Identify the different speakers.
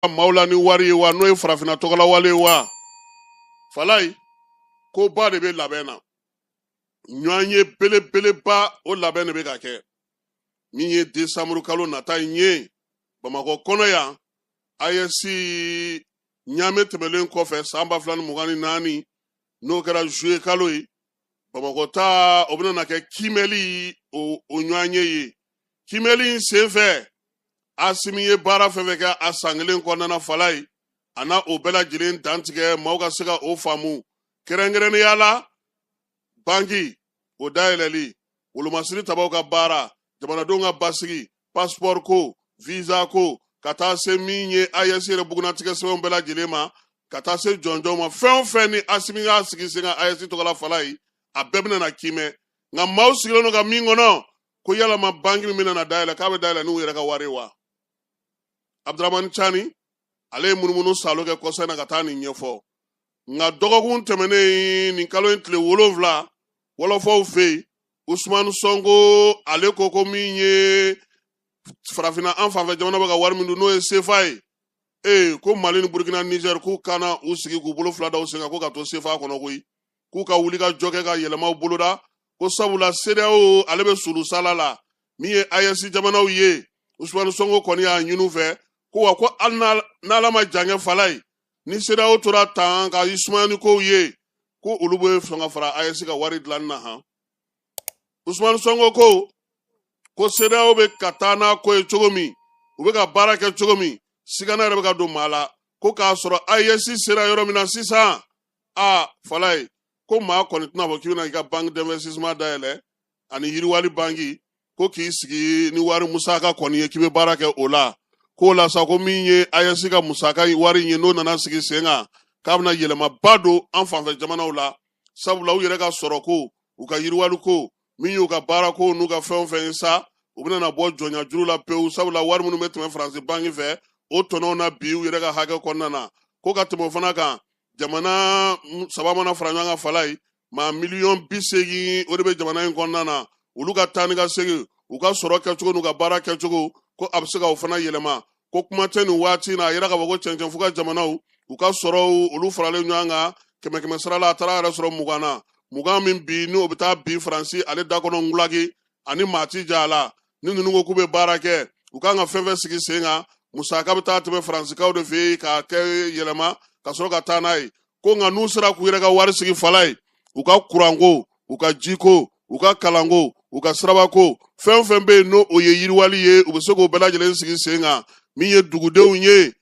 Speaker 1: Maaw la ni wari ye wa, n'o ye farafinna tɔgɔla wale ye wa, Falayi, koba de bɛ labɛn na. Ɲɔgɔn ye belebeleba, o labɛn de bɛ ka kɛ. Min ye desanburu kalo nata in ye Bamakɔ kɔnɔ yan, AES ɲaamɛ tɛmɛlen kɔfɛ san 2024, n'o kɛra zuye kalo ye, Bamakɔ ta o bɛna kɛ kiimɛli o ɲɔgɔnye ye. Kiimɛli in senfɛ, Asimi ye baara fɛn fɛn kɛ a san kelen kɔnɔna na, Falayi, a na o bɛɛ lajɛlen dantigɛ, maaw ka se ka o faamu. Kɛrɛnkɛrɛnnenya la, banki o dayɛlɛli, wolomasiri tabaw ka baara, jamanadenw ka basigi, passeport ko, visa ko, ka taa se min ye AES yɛrɛ bugunnatigɛ sɛbɛnw bɛɛ lajɛlen ma, ka taa se jɔnjɔnw ma, fɛn o fɛn ni Asimi y'a sigi sen kan AES tɔgɔ la, Falayi, a bɛɛ bɛna na kiimɛ. Nka maaw sigilen don ka min kɔnɔ ko yalama banki min bɛna na dayɛlɛ, k'a bɛ dayɛlɛ n'u yɛrɛ ka wari ye wa? Abdramani Cani, ale ye munumunu salo kɛ kɔsa in na ka taa nin ɲɛfɔ. Nka dɔgɔkun tɛmɛnen, nin kalo in tile 7, wɔlɔfɔw fɛ yen, Usumani Sɔnko, ale ko ko min ye farafinna an fanfɛ jamana bɛ ka wari min dun, n'o ye sefa ye, ee, ko Mali ni Burukina, Nizɛri, k'u kana u sigi k'u bolo fila da u sen kan ko ka to sefa kɔnɔ koyi, k'u ka wuli ka jɔ kɛ ka yɛlɛmaw boloda, ko sabula CEDEAO ale bɛ sulusala la. Min ye AES jamanaw ye, Usumani Sɔnko kɔni y'a ɲini u fɛ ko wa, ko hali n'Ala ma jan kɛ, Falayi, ni CEDEAO tora tan ka i sumaya ni kow ye, ko olu bɛ sɔn ka fara AES ka wari dilanni na han. Usumani Sɔnko ko ko CEDEAO bɛ ka taa n'a ko ye cogo min, u bɛ ka baara kɛ cogo min, sigana yɛrɛ bɛ ka don maa la, ko k'a sɔrɔ AES sera yɔrɔ min na sisan, a Falayi, ko maa kɔni tɛna fɔ k'i bɛna i ka banque d'investissement dayɛlɛ ani yiriwali banki, ko k'i sigi ni wari musaka kɔni ye k'i bɛ baara kɛ o la. K'o la sa, ko min ye AES ka musaka wari ye, n'o nana sigi sen kan, k'a bɛna yɛlɛmaba don an fanfɛ jamanaw la, sabula u yɛrɛ ka sɔrɔ ko, u ka yiriwali ko, min y'u ka baara ko n'u ka fɛn o fɛn ye sa, u bɛna na bɔ jɔnya juru la pewu, sabula wari minnu bɛ tɛmɛ Faransi banki fɛ, o tɔnɔw na bi u yɛrɛ ka hakɛ kɔnɔna na. Ko ka tɛmɛ o fana kan, jamana saba mana fara ɲɔgɔn kan, Falayi, maa miliyɔn 80 o de bɛ jamana in kɔnɔna na. Olu ka taa ni ka segin, u ka sɔrɔ kɛcogo n'u ka baara kɛcogo, ko a bɛ se ka o fana yɛlɛma. Ko kuma tɛ nin waati in na, a yira k'a fɔ ko cɛncɛnfuga jamanaw, u ka sɔrɔw olu faralen ɲɔgɔn kan kɛmɛ kɛmɛ sara la, a taara yɛrɛ sɔrɔ 20 na, 20 min bi n'o bɛ taa bin Faransi ale da kɔnɔ ngulaki ani maa ti ja a la. Ni ninnu ko k'u bɛ baara kɛ, u kan ka fɛn fɛn sigi sen kan, musaka bɛ taa tɛmɛ Faransikaw de fɛ yen k'a kɛ yɛlɛma ka sɔrɔ ka taa n'a ye. Ko nka n'u sera k'u yɛrɛ ka wari sigi, Falayi, u ka kuranko, u ka jiko, u ka kalanko, u ka sirabako, fɛn o fɛn bɛ yen n'o o ye yiriwali ye, u bɛ se k'o bɛɛ lajɛlen sigi sen kan. Min ye dugudenw ye